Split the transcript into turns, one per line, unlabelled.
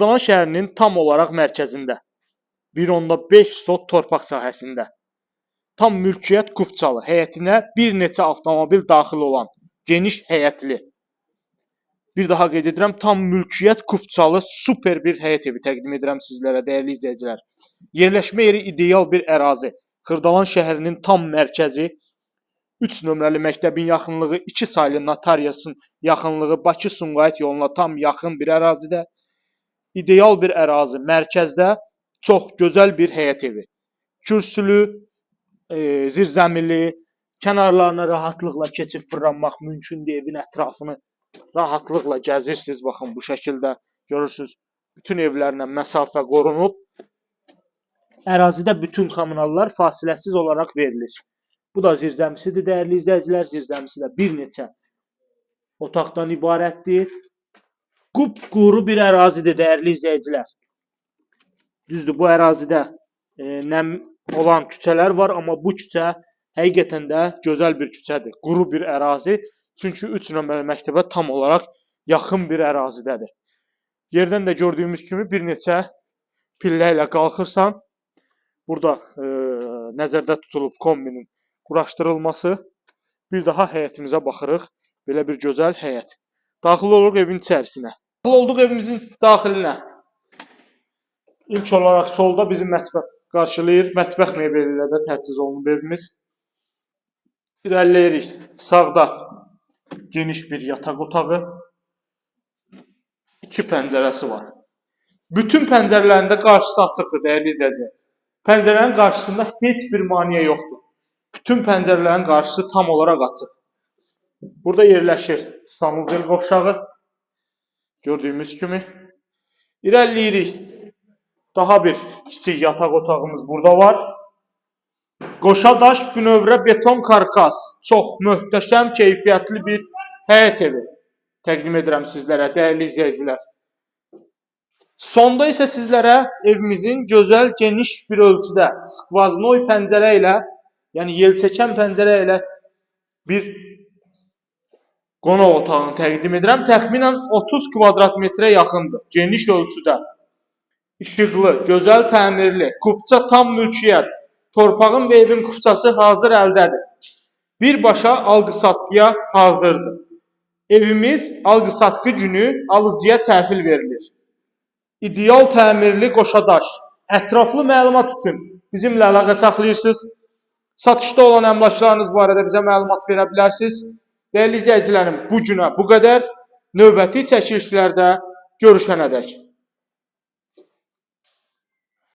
Xırdalan şəhərinin tam olaraq mərkəzində, 1.5 sot torpaq sahəsində, tam mülkiyyət kupçalı, həyətinə bir neçə avtomobil daxil olan geniş həyətli, bir daha qeyd edirəm, tam mülkiyyət kupçalı super bir həyət evi təqdim edirəm sizlərə, dəyərli izləyicilər. Yerləşmə yeri ideal bir ərazi. Xırdalan şəhərinin tam mərkəzi, 3 nömrəli məktəbin yaxınlığı, 2 saylı notariusun yaxınlığı, Bakı-Sumqayıt yoluna tam yaxın bir ərazidə, ideal bir ərazi, mərkəzdə çox gözəl bir həyət evi. Kürsülü, zirzəmili, kənarlarına rahatlıqla keçib fırlanmaq mümkündür, evin ətrafını rahatlıqla gəzirsiniz. Baxın bu şəkildə görürsünüz, bütün evlərlə məsafə qorunub. Ərazidə bütün kommunallar fasiləsiz olaraq verilir. Bu da zirzəmisidir, dəyərli izləyicilər. Zirzəmisi də bir neçə otaqdan ibarətdir. Qupquru bir ərazidir, dəyərli izləyicilər. Düzdür, bu ərazidə nəm olan küçələr var, amma bu küçə həqiqətən də gözəl bir küçədir. Quru bir ərazi. Çünki 3 nömrəli məktəbə tam olaraq yaxın bir ərazidədir. Yerdən də gördüyümüz kimi bir neçə pillə ilə qalxırsan. Burada nəzərdə tutulub kombinin quraşdırılması. Bir daha həyətimizə baxırıq. Belə bir gözəl həyət. Daxil oluruq evin içərisinə. Daxil olduq evimizin daxilinə. İlk olaraq solda bizim mətbəx qarşılayır. Mətbəx mebeli ilə də təchiz olunub evimiz. İrəliləyirik. Sağda geniş bir yataq otağı. 2 pəncərəsi var. Bütün pəncərələrin də qarşısı açıqdır, dəyərli izləyicilər. Pəncərələrin qarşısında heç bir maneə yoxdur. Bütün pəncərələrin qarşısı tam olaraq açıq. Burada yerləşir sanuzel qovşağı. Gördüyümüz kimi. İrəliləyirik. Daha bir kiçik yataq otağımız burada var. Qoşa daş, bünövrə beton karkas. Çox möhtəşəm, keyfiyyətli bir həyət evi təqdim edirəm sizlərə, dəyərli izləyicilər. Sonda isə sizlərə evimizin gözəl, geniş bir ölçüdə skvaznoy pəncərə ilə, yəni yelçəkən pəncərə ilə bir qonaq otağını təqdim edirəm. Təxminən 30 kvadrat metrə yaxındır, geniş ölçüdə. İşıqlı, gözəl təmirli, kupça tam mülkiyyət, torpağın və evin kupçası hazır əldədir. Birbaşa alqı-satqıya hazırdır. Evimiz alqı-satqı günü alıcıya təhvil verilir. İdeal təmirli qoşadaş. Ətraflı məlumat üçün bizimlə əlaqə saxlayırsınız. Satışda olan əmlaklarınız barədə bizə məlumat verə bilərsiniz. Dəyərli izləyicilərim, bu günə bu qədər. Növbəti çəkilişlərdə görüşənədək.